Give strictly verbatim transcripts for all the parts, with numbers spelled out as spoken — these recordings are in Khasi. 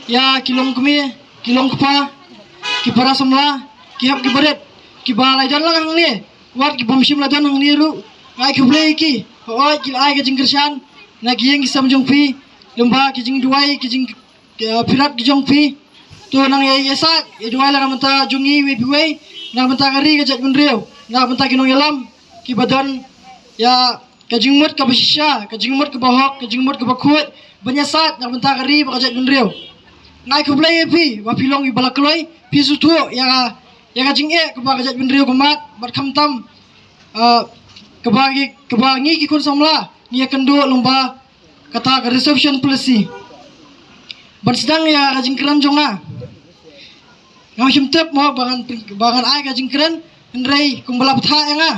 Ïa ki longkmie, ki longkpa, ki para samla, ki hep ki barit, kiba la don lang hangne, wat ki bym shym la don hangne ruh, nga ai khublei ïa ki. Hooid, ki la ai ka jingkyrshan na ki ïing ki sem jong phi, lyngba ki jingduwai, ki jing, ki, uh, pyrkhat ki jong phi. To nang ïa, ïa sa, ïa duwai la na bynta jong ngi iwei pa iwei, na bynta ka ri ka jaitbynriew, na bynta ki nongïalam kiba don ïa ka jingmut kaba shisha, ka jingmut kaba hok, ka jingmut kaba khuid, ban ïasaid na bynta ka ri bad ka jaitbynriew. Nga ai khublei ïa phi ba phi long kiba la kloi, phi sngewthuh ïa ka, ïa ka jingeh kaba ka jaitbynriew ka mad, bad khamtam, ah, kaba ngi, kaba ngi ki khun samla ngi ïakynduh lyngba kata ka reservation policy. Ban sdang ïa ka jingkren jong nga, ngam shym tip mo ba ngan, ba ngan ai ka jingkren, hynrei kumba la bthah ïa nga,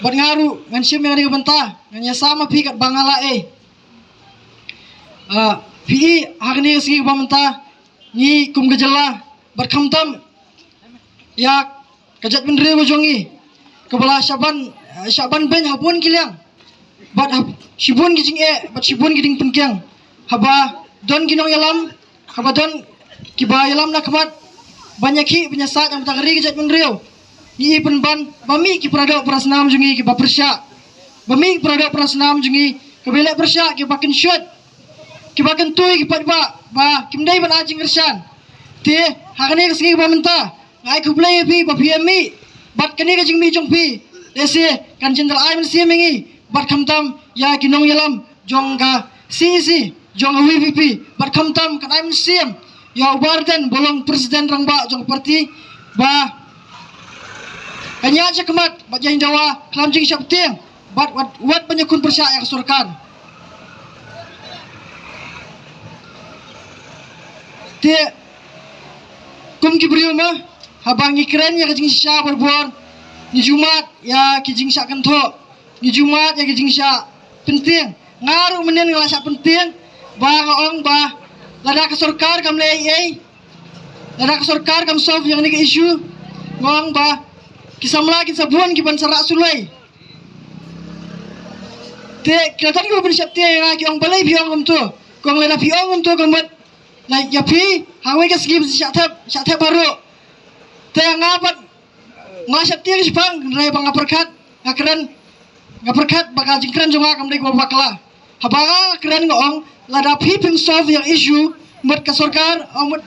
bad nga ruh ngan shim ïa kane ka bynta, ngan ïasam ma phi katba nga lah, eh. Ah, phi i ha kane ka sngi kaba mynta, ngi kum ka jylla, bad khamtam ïa ka jaitbynriew ka jong ngi, kaba la shah ban, eh, shah ban beiñ ha bun ki liang, bad ha shibun ki jingeh, bad shibun ki jingpynkhiang, haba don ki nongïalam, haba don kiba ïalam na khmat ban ïakhih ban ïasaid na bynta ka ri ka jaitbynriew. Ngi i pynban ba mih ki para doh para snam jong ngi kiba pyrshah, ba mih ki para doh para snam jong ngi kiba leh pyrshah, kiba kynshut, kiba kyntu ïa ki paidbah ba kim dei ban ai jingkyrshan. Te ha kane ka sngi kaba mynta, nga ai khublei ïa phi ba phi ïa mih bad kane ka jingmih jong phi, lehse kan jin da la ai mynsiem ïa ngi bad khamtam ïa ki nongïalam jong ka C E C, jong ka V P P, bad khamtam kan ai mynsiem ïa u Bah Ardent ba long president rangbah jong ka party, ba kan ïaid shakhmat bad ïaid dawa khlem jingsheptieng, bad wat, wat ban ïakhun pyrshah ïa ka sorkar. Te kum ki briew ma, haba ngi kren ïa ka jingshisha barabor, ngi ju mad ïa ki jingshah kynthoh, ngi ju mad ïa ki jingshah pyntieng. Nga ruh mynnin nga la shah pyntieng ba nga ong ba lada ka sorkar kam leh ei ei, lada ka sorkar kam solve ïa kane ka issue, nga ong ba ki samla kin sa bun kiban sa rah suloi. Te ki la don kiba pynsheptieng ïa nga, ki ong balei phi ong kumto. Ki ong lada phi ong kumto ka mut la ïa phi ha kawei ka sngi phin sa shah thep, shah thep baroh. Te nga pat nga sheptieng shaphang, hynrei ba nga pyrkhat, nga kren, nga pyrkhat ba ka jingkren jong nga kam dei kaba bakla. Haba nga kren nga ong lada phi phim solve ïa ka issue, mut ka sorkar, o mut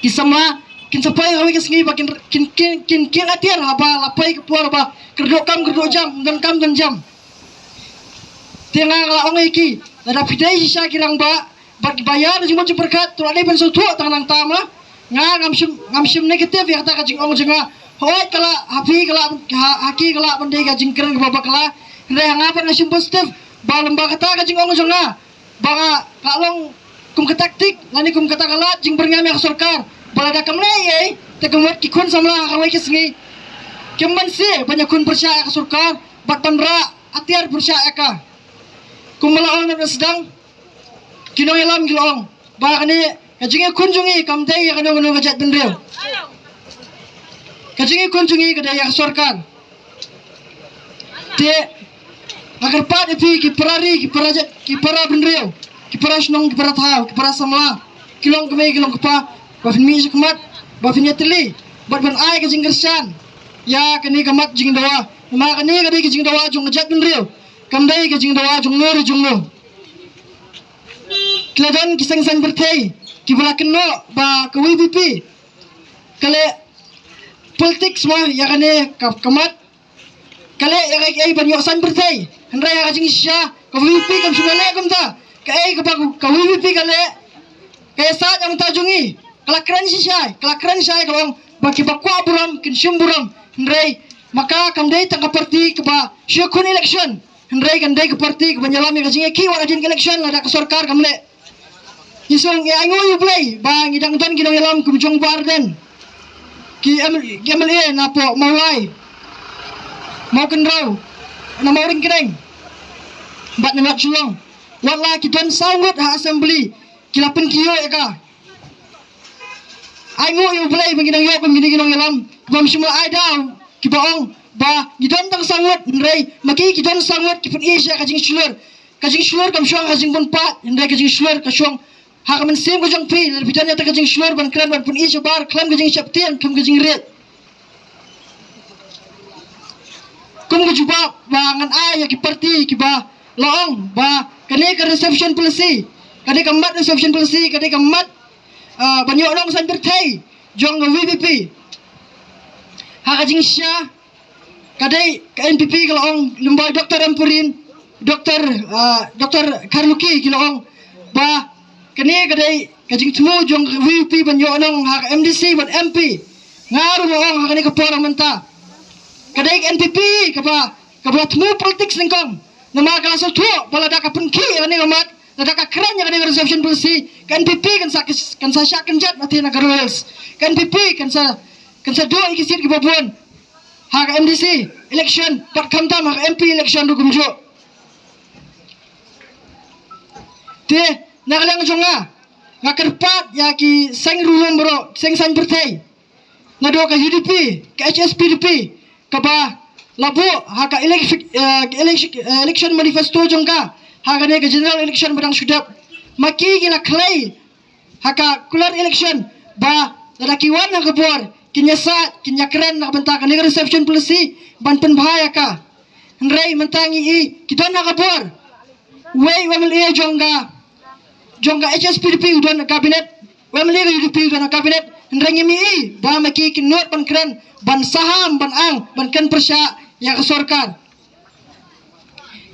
ki samla kin sa poi ha kawei ka sngi ba kin, kin, kin, kin, kin atiar haba la poi ka por ba kyrduh kam kyrduh jam, don kam don jam. Te nga la ong ïa ki, lada phi dei shisha ki rangbah bad kiba ïar jingmut jingpyrkhat, to la dei ban sngewthuh tang nangta ma. Nga ngam shym, ngam shym negative ïa kata ka jingong jong nga. Hooid ka lah ha phi ka lah, ha, ha ki ka lah ban dei ka jingkren kaba bakla. Hynrei ha nga pat nga shim positive ba lyngba kata ka jingong jong nga, ba nga ka long kum ka taktik lane kum kata ka lad jingpyrngem ïa ka sorkar, ba lada kam leh ei ei, te ka mut ki khun samla ha kawei ka sngi kim banse ban ïakhun pyrshah ïa ka sorkar bad ban rah atiar pyrshah ïa ka. Kumba la ong na sdang, ki nongïalam ki la ong ba kane ka jingïakhun jong ngi kam dei ïa kano kano ka jaitbynriew. Ka jingïakhun jong ngi ka dei ïa ka sorkar. Te nga kyrpad ïa phi ki para ri, ki para jait, ki para bynriew, ki para shnong, ki para thaw, ki para samla, ki longkmie, ki longkpa, ba phin mih shakhmat, ba phin ïatylli bad ban ai ka jingkyrshan ïa kane ka mat jingdawa. Namar kane ka dei ka jingdawa jong ka jaitbynriew, kam dei ka jingdawa jong no re jong no. Ki la don ki seng saiñ pyrthei kiba la kynnoh ba ka V P P ka leh politics ma ïa kane ka, ka mat, ka leh ïa kaei kaei ban ïoh saiñ pyrthei. Hynrei ha ka jingshisha ka V P P kam shym la leh kumta. Kaei kaba ka V P P ka leh, ka ïasaid ïa ka bynta jong ngi. Ka la kren shai shai, ka la kren shai, ka la ong ba kiba kwah burom kin shim burom. Hynrei ma ka kam dei tang ka party kaba shu khun election. Hynrei kan dei ka party kaban ïalam ïa ka jingïakhih wat hadien ka election lada ka sorkar kam leh. Ngi shu ong, ngi ainguh ïa U Blei ba ngi dang don ki nongïalam kum jong Bah Ardent, ki M-, ki M L A na poh Mawlai, Mawkynrew, na Mawryngkneng bad na North Shillong. Wat la ki don saw ngut ha assembly ki la pynkiew ïa ka. Ainguh ïa U Blei ba ngi dang ïoh kum kine ki nongïalam kiba ym shym la ai daw, kiba ong ba ngi don tang saw ngut, hynrei ma ki ki don saw ngut ki pyni sha ka jingshlur. Ka jingshlur kam shong ha jingbun paid, hynrei ka jingshlur ka shong Ha ka mynsiem ka jong phi, lada phi don ïa kata ka jingshlur ban kren ban pyni shabar khlem ka jingsheptieng, khlem ka jingriej. Kum ka jubab ba ngan ai ïa ki parti kiba la ong ba kane ka reservation policy, kane ka mat reservation policy, kane ka mat, ah, ban ïoh nong saiñ pyrthei jong ka V P P. Ha ka jingshisha ka dei ka N P P ka la ong, lyngba Doctor Ampareen, Doctor, ah, Doctor Kharlukhi ki la ong ba kane ka dei ka jingthmu jong ka V P P ban ïoh nong ha ka M D C bad M P. Nga ruh nga ong ha kane ka por mynta ka dei ka N P P kaba, kaba la thmu politics nyngkong. Namar ka la sngewthuh ba lada ka pynkhih ïa kane ka mat, lada ka kren ïa kane ka reservation policy, ka N P P kan sa, kan sa shah kynjat na thaiñ na Garo Hills. Ka N P P kan sa, kan sa duh ïa ki seat kiba bun ha ka M D C election, bad khamtam ha ka M P election ruh kumjuh. Te na ka liang jong nga, nga kyrpad ïa ki seng riewlum baroh, seng saiñ pyrthei, naduh ka U D P, ka H S P D P, kaba la buh ha ka elec-, eh, ka elec-, eh, election manifesto jong ka ha kane ka general election ba dang shu dep. Ma ki ki la khlei ha ka kular election ba lada ki wan ha ka bor kin ïasaid, kin ïakren na ka bynta kane ka reservation policy ban pynbha ïa ka. Hynrei mynta ngi i ki don ha ka bor. Wei u M L A jong ka, jong ka H S P D P u don ha cabinet, u M L A ka U D P u don ha cabinet. Hynrei ngim i ba ma ki kin nud ban kren, ban saham, ban ang, ban kren pyrshah ïa ka sorkar.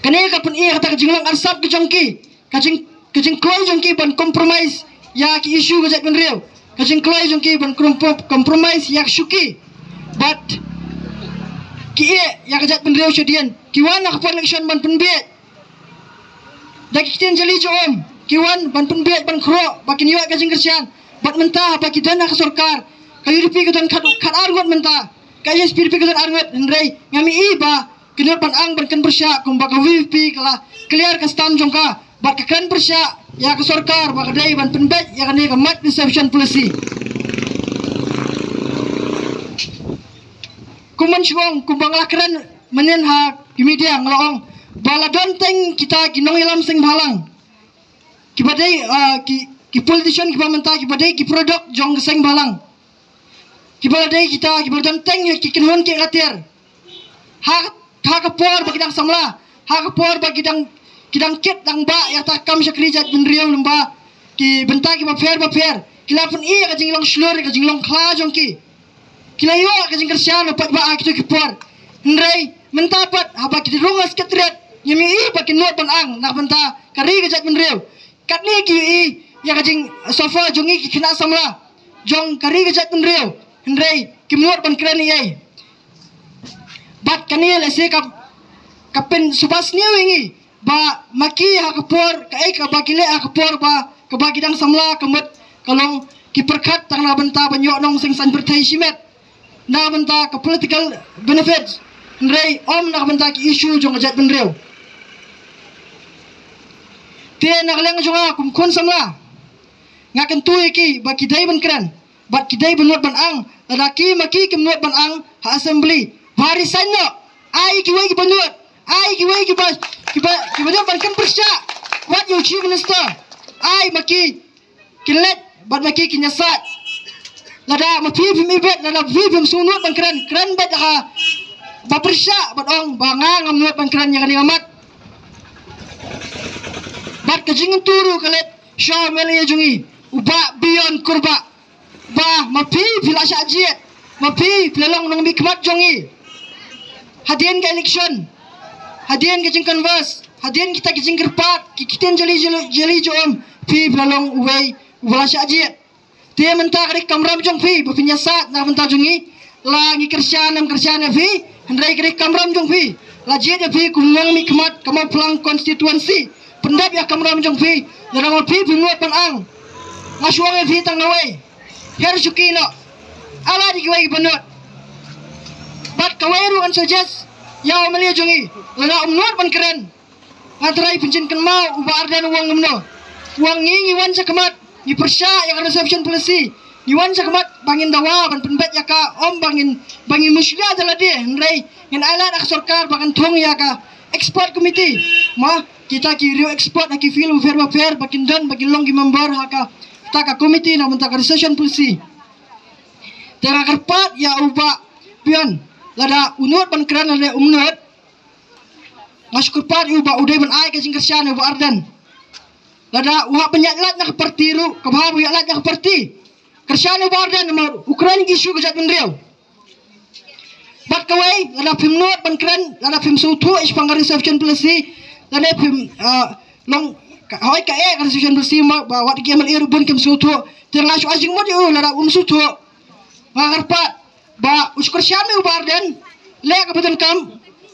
Kane ka pyni ïa kata ka jinglong arsap ka jong ki, ka jing, ka jingkloi jong ki ban compromise ïa ki issue ka jaitbynriew, ka jingkloi jong ki ban compro-, compromise ïa ka shuki. Bad ki ïeh ïa ka jaitbynriew shadien. Ki wan ha ka por election ban pynbiej da ki ktien jali jong um, ki wan ban pynbiej ban khroh ba kin ïoh ka jingkyrshan. Bad mynta ba ki don ha ka sorkar, ka U D P ka don khat, khat ar ngut mynta, ka H S P D P ka don ar ngut, hynrei ngam i ba ki nud ban ang ban kren pyrshah kumba ka V P P ka la clear ka stand jong ka bad ka kren pyrshah ïa ka sorkar ba ka dei ban pynbiej ïa kane ka mat reservation policy. Kum ban shu ong, kumba nga la kren mynnin ha ki media nga la ong ba la don teng kita ki nongïalam seng bhalang kiba dei, ah, ki, ki politician kiba mynta kiba dei ki product jong ka seng bhalang. Kiba la dei kita kiba la don teng ïa ki kynhun ki atiar. Ha, ha ka por ba ki dang samla, ha ka por ba ki dang, ki dang kit dang bah ïa ka kam shakri jaitbynriew lyngba ki bynta kiba pher ba pher, ki la pyni ïa ka jinglong shlur, ka jinglong khla jong ki. Ki la ïoh ka jingkyrshan ha pat ba ha kito ki por. Hynrei mynta pat haba ki rung ha Secretariat, ngim i ba ki nud ban ang na ka bynta ka ri ka jaitbynriew. Katne ki ïohi ïa ka jingsofa jong ngi ki khynnah samla jong ka ri ka jaitbynriew, hynrei kim nud ban kren ei ei. Bad kane lehse ka, ka pynsuba sniew ïa ngi ba ma ki ha ka por kaei kaba ki leh ha ka por ba, kaba ki dang samla ka mut ka long ki pyrkhat tang na ka bynta ban ïoh nong seng saiñ pyrthei shimet, na ka bynta ka political benefits, hynrei ym na ka bynta ki issue jong ka jaitbynriew. Te na ka liang jong nga kum khun samla, nga kyntu ïa ki ba ki dei ban kren bad ki dei ban nud ban ang. Lada ki ma ki kim nud ban ang ha assembly, ba resign noh. Ai kiwei kiba nud, ai kiwei kiba, kiba, kiba nud ban kren pyrshah. Wat ïa u chief minister, ai ma ki kin leit bad ma ki kin ïasaid. Lada ma phi phim ibit, lada phi phim sngewnud ban kren, kren beit ha ba pyrshah bad ong ba nga ngam nud ban kren ïa kane ka mat. Bad ka jingkyntu ruh ka leit sha u M L A jong ngi, u Bah Beyond Kurbah, ba ma phi phi la shah jied, ma phi phi la long nongmihkhmat jong ngi. Hadien ka election, hadien ka jingcanvass, hadien kita ki jingkyrpad, ki ktien jali jali, jali jong um, phi phi la long uwei uba la shah jied. Te mynta ka dei ka kamram jong phi ba phin ïasaid na ka bynta jong ngi. La ngi kyrshan ym kyrshan ïa phi, hynrei ka dei ka kamram jong phi. La jied ïa phi kum u nongmihkhmat ka Mawphlang constituency. Pyndep ïa ka kamram jong phi. Lada ma phi phim nud ban ang, nga shu ong ïa phi tang nawei, her shuki noh. Ai lad ïa kiwei kiba nud. Bad kawei ruh ngan suggest ïa u M L A jong ngi, lada um nud ban kren, nga trai pynjin kynmaw u Bah Ardent u ong kumno. U ong ngi, ngi wan sha khmat, ngi pyrshah ïa ka reservation policy. Ngi wan sha khmat ba ngin dawa ban pynbeit ïa ka, ym ba ngin, ba ngin mushlia da lade, hynrei ngin ai lad ha ka sorkar ba kan thung ïa ka expert committee. Ma, kita ki riew expert ha ki field bapher bapher ba kin don ba kin long ki member ha kata ka committee na bynta ka reservation policy. Te nga kyrpad ïa u Bah Bion, lada u nud ban kren lane um nud, nga shu kyrpad ïa u ba u dei ban ai ka jingkyrshan ïa u Bah Ardent. Lada u hap ban ïaid lait na ka party ruh, kaba hap u ïaid lait na ka party. Kyrshan ïa u Bah Ardent namar u kren ïa ki issue ka jaitbynriew. Bad kawei, lada phim nud ban kren, lada phim sngewthuh shaphang ka reservation policy, lane phim, ah, long, ka, hoi kaei ka reservation policy ma, ba wat ki M L A ruh bun kim sngewthuh. Te nga shu ai jingmut ïa u, lada um sngewthuh. Nga kyrpad ba u shu kyrshan ïa u Bah Ardent, leh kaba donkam,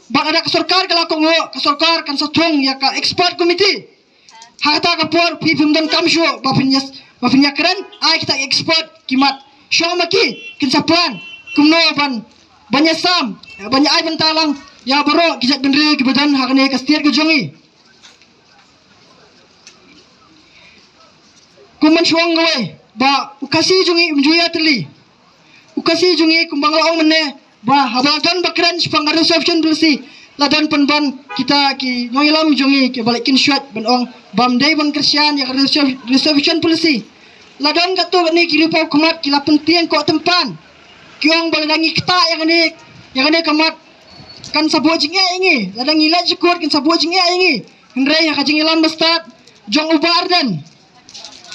bad lada ka sorkar ka la kohnguh, ka sorkar kan sa thung ïa ka expert committee. Ha kata ka por phi phim donkam shuh ba phin ïa, ba phin ïa kren, ai kita ki expert ki mad. Shong ma ki, kin sa plan kumno ban, ban ïasam, ban ïa ai bynta lang ïa baroh ki jaitbynriew kiba don ha kane ka state ka jong ngi. Kum ban shu ong kawei ba u Khasi jong ngi um ju ïatylli. U Khasi jong ngi kumba nga la ong mynne ba haba la don ba kren shaphang ka reservation policy, la don pynban kita ki nongïalam jong ngi kiba la kin shuwa ban ong bym dei ban kyrshan ïa ka reserv-, reservation policy. La don katto katne ki riewpawkhmat ki la pyntieng koh tympan. Ki ong ba lada ngi ktah ïa kane, ïa kane ka mat kan sa buh jingeh ïa ngi, lada ngi leit sha court kan sa buh jingeh ïa ngi. Hynrei ha ka jingïalam bastad jong u Bah Ardent,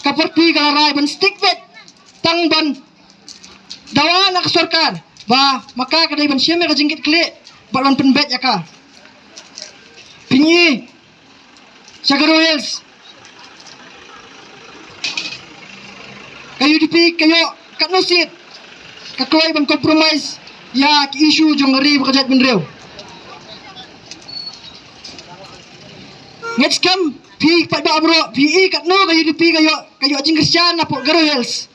ka party ka la rai ban stick back tang ban dawa na ka sorkar ba ma ka ka dei ban shim ïa ka jingkitkhlieh bad ban pynbeit ïa ka. Phin i sha Garo Hills, ka U D P ka ïoh katno seat, ka kloi ban compromise ïa ki issue jong ka ri bad ka jaitbynriew. Ngeit skhem phi paidbah baroh phi i katno ka U D P ka ïoh, ka ïoh jingkyrshan napoh Garo Hills.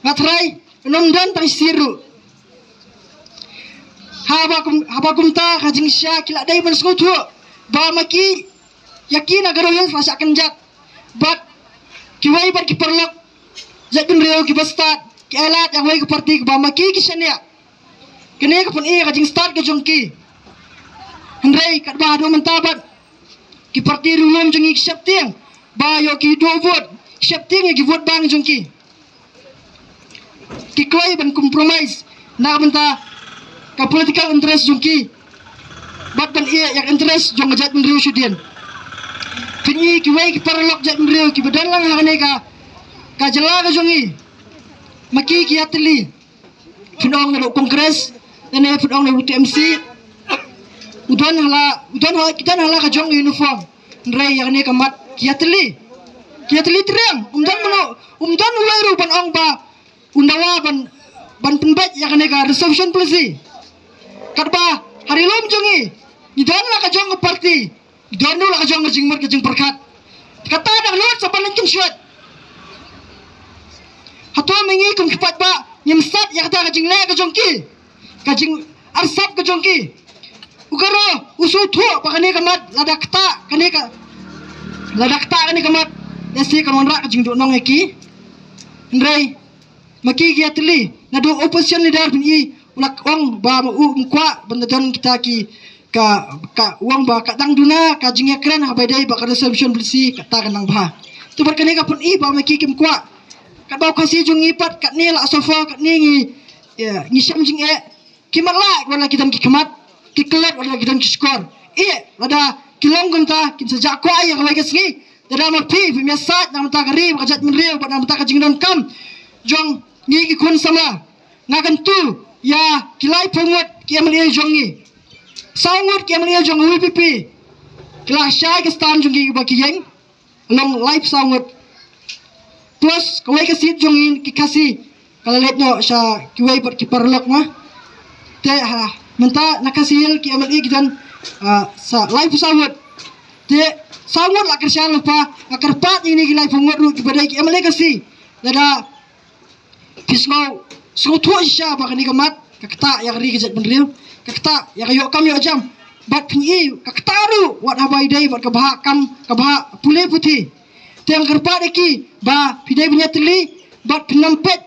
Nga tharai ym don tang shisien ruh. Haba kum, haba kumta ka jingshisha ki la dei ban sngewthuh ba ma ki, ïa ki na Garo Hills la shah kynjat. Bad kiwei bad ki paralok jaitbynriew kiba stad ki ai lad ïa kawei ka party ba ma ki ki shaniah. Kane ka pyni ka jingstad ka jong ki. Hynrei katba haduh mynta bad ki party riewlum jong ngi ki sheptieng ba ïoh ki duh vote, ki sheptieng ïa ki vote bank jong ki. Ki kloi ban compromise na ka bynta ka political interest jong ki bad ban ïeh ïa ka interest jong ka jaitbynriew shuh dien. Phin i kiwei ki paralok jaitbynriew kiba don lang ha kane ka, ka jylla ka jong ngi, ma ki ki ïatylli. Phin ong naduh Congress, lane phin ong naduh T M C. U don ha la, u don ha, ki don ha la ka jong uniform. Hynrei ïa kane ka mat ki ïatylli. Ki ïatylli triang. Um don mano, um don uwei ruh ban ong ba un dawa ban, ban pynbeit ïa kane ka reservation policy. Katba ha ri lum jong ngi, ngi don la ka jong ka party. Don ruh la ka jong ka jingmut ka jingpyrkhat. Kata dang lut sa ban leit kynshuh. Hato ma ngi kum ki paidbah ngim sat ïa kata ka jingleh ka jong ki, ka jingarsap ka jong ki? U Garo u sngewthuh ba kane ka mat lada ktah kane ka, lada ktah kane ka mat, lehse kan wanrah ka jingduhnong ïa ki. Hynrei ma ki ki ïatylli, naduh opposition leader phin i u la ong ba ma u um kwah ban da don kita ki, ka, ka ong ba ka dang duna ka jingïakren haba ïadei bad ka reservation policy kata ka nang bha. To bad kane ka pyni ba ma ki kim kwah. Katba u Khasi jong ngi pat katne la sofa katne ngi, ïa, ngi shem jingeh. Ki matlah wat la ki don ki khmat, ki klet wat la ki don ki shkor. Ïeh, lada ki long kumta kin sa jah kwah ïa kawei ka sngi. Lada ma phi phim ïasaid na ka bynta ka ri bad ka jaitbynriew bad na ka bynta ka jingdonkam jong ngi ki khun samla, nga kyntu ïa ki laiphew ngut ki M L A jong ngi. Saw ngut ki M L A jong ka V P P ki la shai ka stand jong ki ba ki ïeng. Long laiphew saw ngut. Plus kawei ka seat jong ngi ki Khasi ka la leit noh sha kiwei pat ki paralok ma. Te ha mynta na Khasi Hills ki M L A ki don, ah, sa laiphew saw ngut. Te saw ngut la kyrshan lypa, nga kyrpad ïa kine ki laiphew ngut ruh kiba dei ki M L A Khasi. Lada phi sngew, sngewthuh shisha ba kane ka mat ka ktah ïa ka ri ka jaitbynriew, ka ktah ïa ka ïoh kam ïoh jam. Bad phin i ka ktah ruh wat haba ïadei bad ka bhah kam, ka bhah pule puthi. Te nga kyrpad ïa ki ba phi dei ban ïatylli bad phin ym peit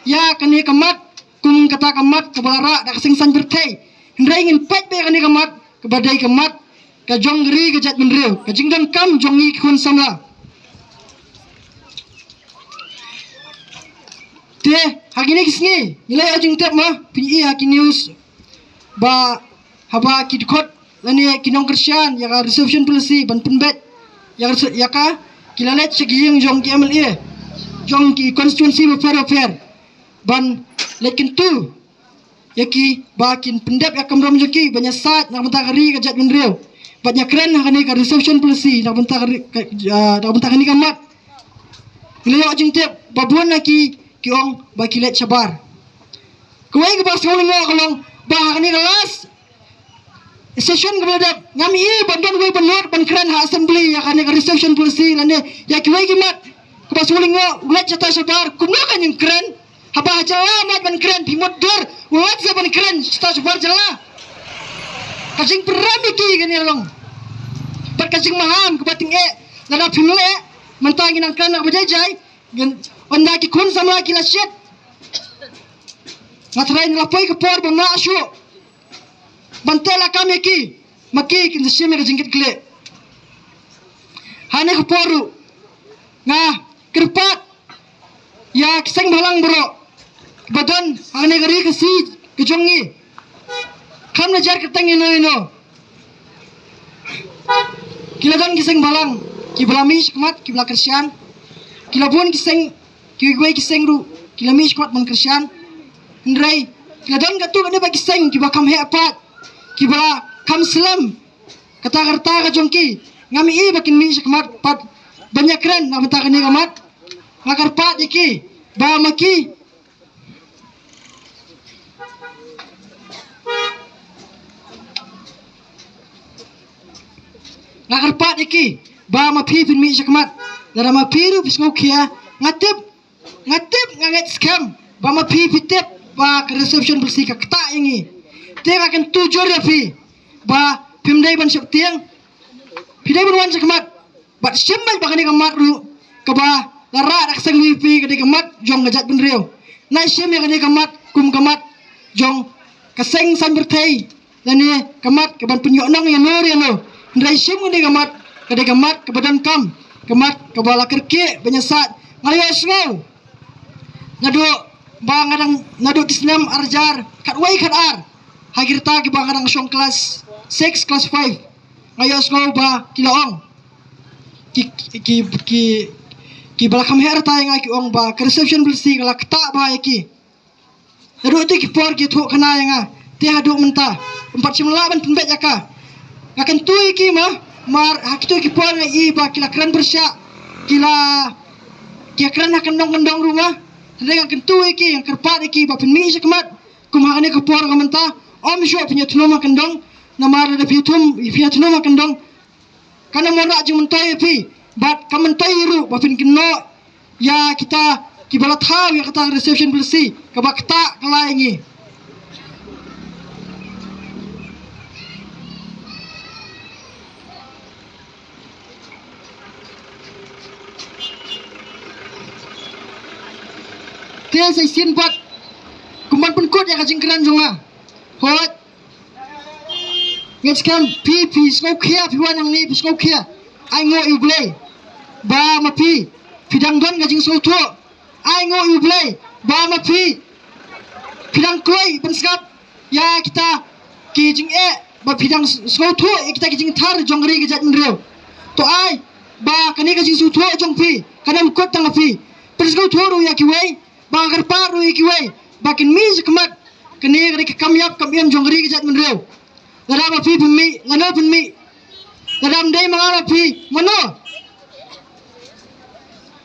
ïa kane ka mat kum kata ka mat kaba la rah da ka seng saiñ pyrthei. Hynrei ngin peit beit ïa kane ka mat kaba dei ka mat ka jong ka ri ka jaitbynriew, ka jingdonkam jong ngi ki khun samla. Te ha kine ki sngi ngi la ïoh jingtip, ma phi ïohi ha ki news ba haba ki dkhot lane ki nongkyrshan ïa ka reservation policy ban pynbeit ïa ka, ïa ka, ki la leit sha ki ïing jong ki M L A jong ki constituency bapher bapher ban leit kyntu ïa ki ba kin pyndep ïa ka kamram jong ki ban ïasaid na ka bynta ka ri ka jaitbynriew, ban ïakren ha kane ka reservation policy na ka bynta ka ri, ka, ah, na ka bynta kane ka mat. Ngi la ïoh jingtip ba bun na ki ki ong ba ki leit shabar. Kawei kaba sngewlyngngoh ka long ba ha kane ka last session kaba la dep, ngam i ban don wei ban nud ban kren ha assembly ïa kane ka reservation policy lane ïa kiwei ki mat. Kaba sngewlyngngoh u leit shata shabar, kumno kan ïeng kren? Haba ha jylla mat ban kren, phi mutdur u leit sa ban kren shata shabar jylla. Ka jingpyrshah ïa ki kane long. Bad ka jingmaham kaba tyngeh, lada phim leh, mynta ngi nang kren na kaba jai jai, ngan, ynda ki khun samla ki la shit. Nga tharai ngi la poi ka por ba mah shuh ban teh lakam ïa ki, ma ki kin sa shim ïa ka jingkitkhlieh. Hane ka por ruh nga kyrpad ïa ki seng bhalang baroh ba don hane ka ri Khasi ka jong ngi. Kham la jar kyrteng ino ino, ki la don ki seng bhalang kiba la mih shakhmat, kiba la kyrshan. Ki la bun ki seng, kiwei kiwei ki seng ruh ki la mih shakhmat ban kyrshan. Hynrei ki la don katto katne pat ki seng kiba kham heh pat, kiba kham slem kata ka rta ka jong ki. Ngam i ba kin mih shakhmat pat ban ïakren na bynta kane ka mat. Nga kyrpad ïa ki ba ma ki, nga kyrpad ïa ki ba ma phi phin mih shakhmat. Lada ma phi ruh phi sngewkhia, nga tip, nga tip, nga ngeit skhem ba ma phi phi tip ba ka reservation policy ka ktah ïa ngi. Te nga kyntu jur ïa phi ba phim dei ban sheptieng, phi dei ban wan shakhmat. Bad shim beit ba kane ka mat ruh kaba la rah da ka seng VPP ka dei ka mat jong ka jaitbynriew. Nai shim ïa kane ka mat kum ka mat jong ka seng saiñ pyrthei lane ka mat kaban pynïoh nong ïano ïano. Hynrei shim kane ka mat ka dei ka mat kaba donkam, ka mat kaba la kyrkieh ban ïasaid. Nga la ïohsngew naduh ba nga dang, naduh ki snem ar hajar khatwei khatar, ha ki rta kiba nga dang shong klas six klas five, nga ïohsngew ba ki la ong, ki, ki, ki, kiba la kham heh rta ïa nga ki ong ba ka reservation policy ka la ktah bha ïa ki. Naduh tu ki por ki thuh khana ïa nga, te haduh mynta ym pat shym lah ban pynbeit ïa ka. Nga kyntu ïa ki ma, mar ha kitu ki por nga i ba ki la kren pyrshah, ki la, ki la kren ha kyndong kyndong ruh ma. Hynrei nga kyntu ïa ki, nga kyrpad ïa ki ba phin mih shakhmat kum ha kane ka por ka mynta. Ym shuh phin ïathlum ha kyndong, namar lada phi ïathlum, phi ïathlum ha kyndong, kan ym wanrah jingmyntoi ïa phi bad ka myntoi ruh ba phin kynnoh ïa kita kiba la thaw ïa kata ka reservation policy kaba ktah ka la ïa ngi. Te sa shisien pat kum ban pynkut ïa ka jingkren jong nga. Hooid, ngeit skhem phi, phi sngewkhia, phi wan hangne phi sngewkhia. Ai nguh ïa U Blei ba ma phi, phi dang don ka jingsngewthuh. Ai nguh ïa U Blei ba ma phi, phi dang kloi pynsngap ïa kita ki jingeh, ba phi dang sngewthuh ïa kita ki jingthar jong ka ri ka jaitbynriew. To ai ba kane ka jingsngewthuh jong phi kan ym kut tang ha phi, pynsngewthuh ruh ïa kiwei. Ba nga kyrpad ruh ïa kiwei ba kin mih shakhmat. Kane ka dei ka kam ïap kam im jong ka ri ka jaitbynriew. Lada ma phi phin mih, lano phin mih? Lada ym dei ma nga ma phi, mano?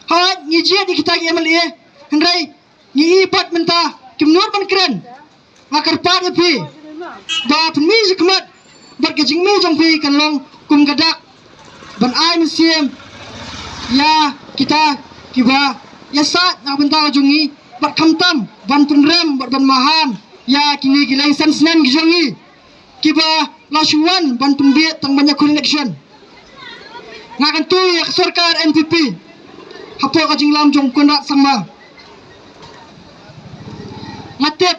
Hooid, ngi jied ïa kita ki MLA, hynrei ngi i pat mynta kim nud ban kren. Nga kyrpad ïa phi ba phin mih shakhmat bad ka jingmih jong phi kan long kum ka dak ban ai mynsiem ïa kita kiba ïasaid na ka bynta ka jong ngi, bad khamtam ban pynrem bad ban maham ïa kine ki leng san snem ki jong ngi kiba la shu wan ban pynbieit tang ban ïakhun election. Nga kyntu ïa ka sorkar NPP hapoh ka jinglam jong u Conrad Sangma. Nga tip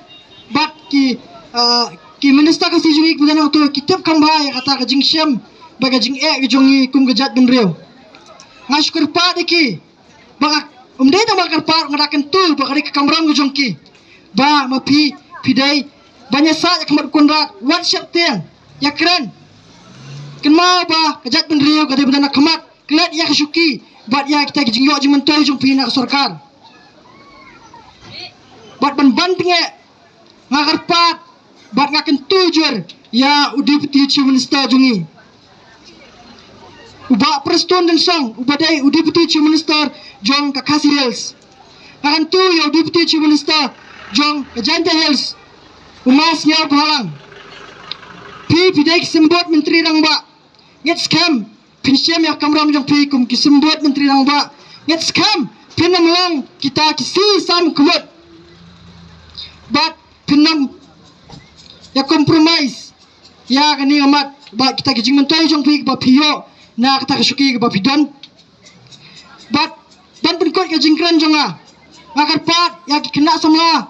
bad ki, ah, ki minister Khasi jong ngi kiba don hangto ki tip kham bha ïa kata ka jingshem bad ka jingeh ka jong ngi kum ka jaitbynriew. Nga shu kyrpad ïa ki ba nga, ym dei tang ba nga kyrpad, nga da kyntu ba ka dei ka kamram ka jong ki, ba ma phi, phi dei ban ïasaid ha khmat u Conrad, wat sheptieng, ïakren. Kynmaw ba ka jaitbynriew ka dei ban don ha khmat, klet ïa ka shuki bad ïa kita ki jingïoh jingmyntoi jong phi na ka sorkar. Bad ban ban tyngeh, nga kyrpad bad nga kyntu jur ïa u Deputy Chief Minister jong ngi, u Bah Prestone Tynsong, uba dei u Deputy Chief Minister jong ka Khasi Hills. Nga kyntu ïa u Deputy Chief Minister jong ka Jaintia Hills, u Ma Sniawbhalang. Phi, phi dei ki symbud Myntri Rangbah. Ngeit skhem phin shem ïa ka kamram jong phi kum ki symbud Myntri Rangbah. Ngeit skhem phin ym long kita ki sih sam khmut. Bad phin ym ïa compromise ïa kane ka mat, bad kita ki jingmyntoi jong phi kiba phi ïoh na kata ka shuki kaba phi don. Bad ban pynkut ka jingkren jong nga, nga kyrpad ïa ki khynnah samla,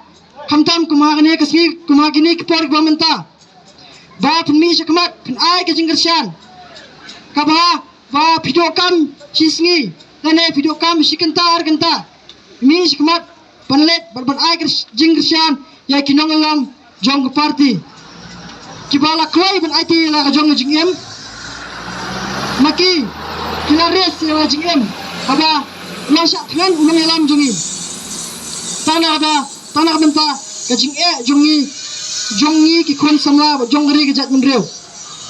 khamtam kum ha kane ka sngi, kum ha kine ki por kiba mynta, ba phin mih sha khmat, phin ai ka jingkyrshan. Kaba, ba phi donkam shi sngi, lane phi donkam shi kynta ar kynta, mih sha khmat ban leit bad ban ai ka jingkyrshan ïa ki nongïalam jong ka party kiba la kloi ban aiti la ka jong ka jingim. Ma ki, ki la res ïa la jingim haba la shah thngan u nongïalam jong ngi. Tang na kata, tang na ka bynta ka jingeh jong ngi, jong ngi ki khun samla bad jong ka ri ka jaitbynriew.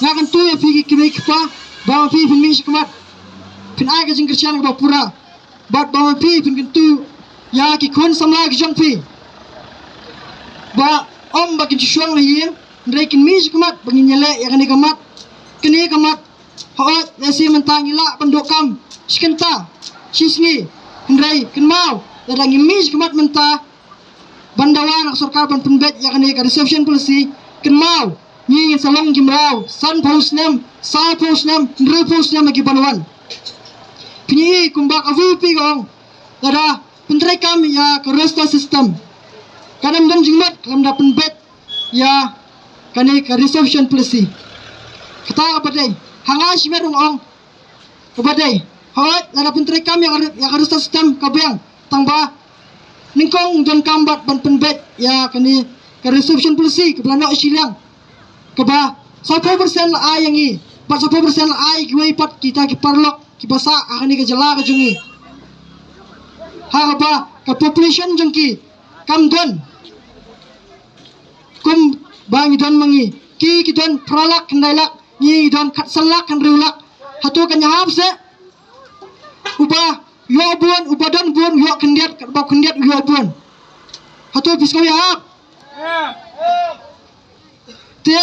Nga kyntu ïa phi ki kmie ki kpa ba ma phi phin mih sha khmat, phin ai ka jingkyrshan kaba pura. Bad ba ma phi phin kyntu ïa ki khun samla ki jong phi ba ym ba kin shu shong ha ïing, hynrei kin mih sha khmat ba ngin ïaleh ïa kane ka mat. Kane ka mat, hooid, lehse mynta ngi lah ban donkam shi kynta shi sngi, hynrei kynmaw, lada ngim mih sha khmat mynta ban dawa na ka sorkar ban pynbeit ïa kane ka reservation policy, kynmaw, ngi ngin sa long ki mraw, sanphew snem, sawphew snem, hynriewphew snem ha ki ban wan. Phi ïohi kumba ka VPP ka ong, lada pyntreikam ïa ka roster system, kan ym don jingmut lymda pynbeit ïa kane ka reservation policy. Kata kaba dei, ha nga shimet ruh nga ong, kaba dei, hooid, lada pyntreikam ïa ka, ïa ka roster system ka biang, tangba nyngkong donkam bad ban pynbeit ïa kane ka reservation policy kaba la noh shiliang, kaba sawphew percent la ai ïa ngi bad sawphew percent la ai kiwei pat kita ki paralok kiba sah ha kane ka jylla ka jong ngi, ha kaba ka population jong ki kam don kumba ngi don ma ngi. Ki, ki don phra lak, khyndai lak, ngi, ngi don khatsan lak, hynriew lak. Hato kan ïahap seh uba ïoh bun, uba don bun u ïoh khyndiat, katba khyndiat u ïoh bun? Hato phi sngew ïahap? Te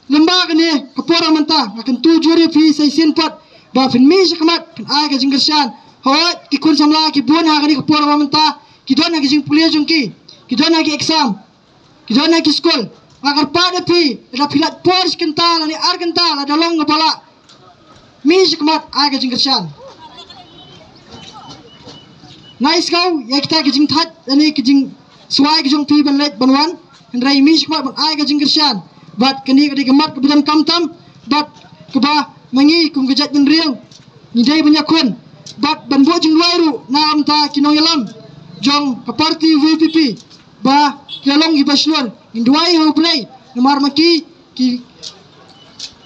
lymda kane ka por mynta, nga kyntu jur ïa phi sa shisien pat ba phin mih sha khmat, phin ai ka jingkyrshan. Hooid, ki khun samla ki bun ha kane ka por mynta ki don ha ki jingpule jong ki, ki don ha ki exam, ki don ha ki skul. Nga kyrpad ïa phi, lada phi lait por shi kynta lane ar kynta, lada long kaba lah, mih sha khmat, ai ka jingkyrshan. Nga sngew ïa kita ki jingthait lane ki jingswai ki jong phi ban leit ban wan, hynrei mih sha khmat ban ai ka jingkyrshan. Bad kane ka dei ka mat kaba donkam tam, bad kaba ma ngi kum ka jaitbynriew ngi dei ban ïakhun bad ban buh jingduwai ruh na ka bynta ki nongïalam jong ka party VPP ba ki la long kiba shlur. Ngin duwai ha U Blei namar ma ki, ki,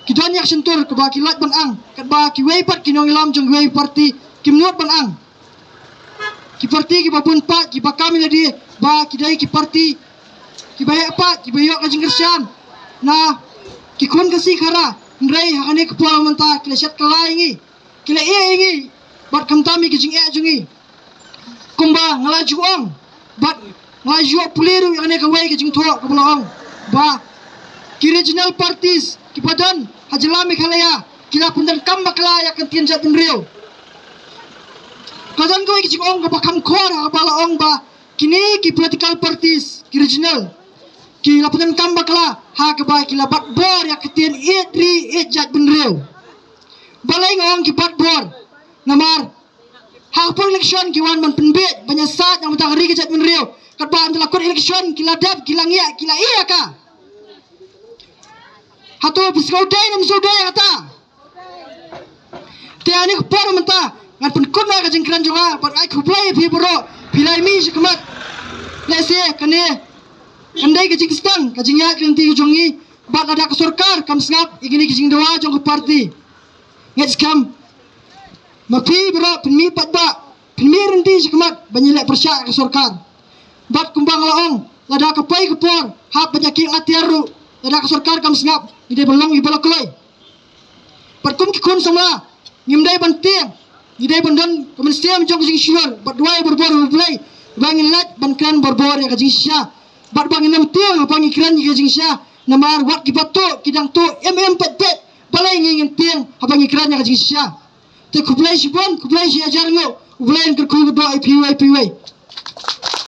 ki don ïa ka shyntur kaba ki lait ban ang, katba kiwei pat ki nongïalam jong kiwei party kim nud ban ang. Ki party kiba bun pat, kiba kam ïa lade ba ki dei ki party kiba heh pat, kiba ïoh ka jingkyrshan na ki khun Khasi Khara, hynrei ha kane ka por mynta ki la shet kylla ïa ngi, ki la ïeh ïa ngi bad khamtam ïa ki jingeh jong ngi. Kumba nga la ju ong bad nga la ju pule ruh ïa kane kawei ka jingthoh kaba la ong ba ki regional parties kiba don ha jylla Meghalaya ki la pyndonkam bakla ïa ka ktien jaitbynriew. Ka don kawei ka jingong kaba kham khor ha kaba la ong ba kine ki political parties ki regional ki la pyndonkam bakla ha kaba ki la bat bor ïa ka ktien ïeit ri ïeit jaitbynriew. Balei nga ong ki bat bor? Namar ha ka por election ki wan ban pynbeit ban ïasaid na ka bynta ka ri ka jaitbynriew, katba ynda la kut election ki la dep, ki la ngiah, ki la ïeh ïa ka. Hato phi sngewdei ne ym sngewdei ïa kata? Te ha kane ka por mynta ngan pynkut noh ka jingkren jong nga bad ai khublei ïa phi baroh, phi la mih sha khmat. Lehse kane kan dei ka jingsdang ka jingïaid lynti ka jong ngi, bad lada ka sorkar kam sngap ïa kine ki jingdawa jong ka party, ngeit skhem ma phi baroh phin mih paidbah, phin mih lynti sha khmat ban ïaleh pyrshah ïa ka sorkar. Bad kumba nga la ong, lada ka poi ka por hap ban ïakieng atiar ruh, lada ka sorkar kam sngap, ngi dei ban long kiba la kloi. Bad kum ki khun samla, ngim dei ban tieng, ngi dei ban don ka mynsiem jong ka jingshlur bad duwai borbor ïa U Blei ba ngin leit ban kren borbor ïa ka jingshisha. Bad ba ngin ym tieng haba ngi kren ïa ka jingshisha, namar wat kiba tuh ki dang tuh im im peit peit, balei ngi ngin tieng haba ngi kren ïa ka jingshisha? Te khublei shibun, khublei shi hajar nguh, U Blei un kyrkhu kyrdoh ïa phi uwei pa uwei.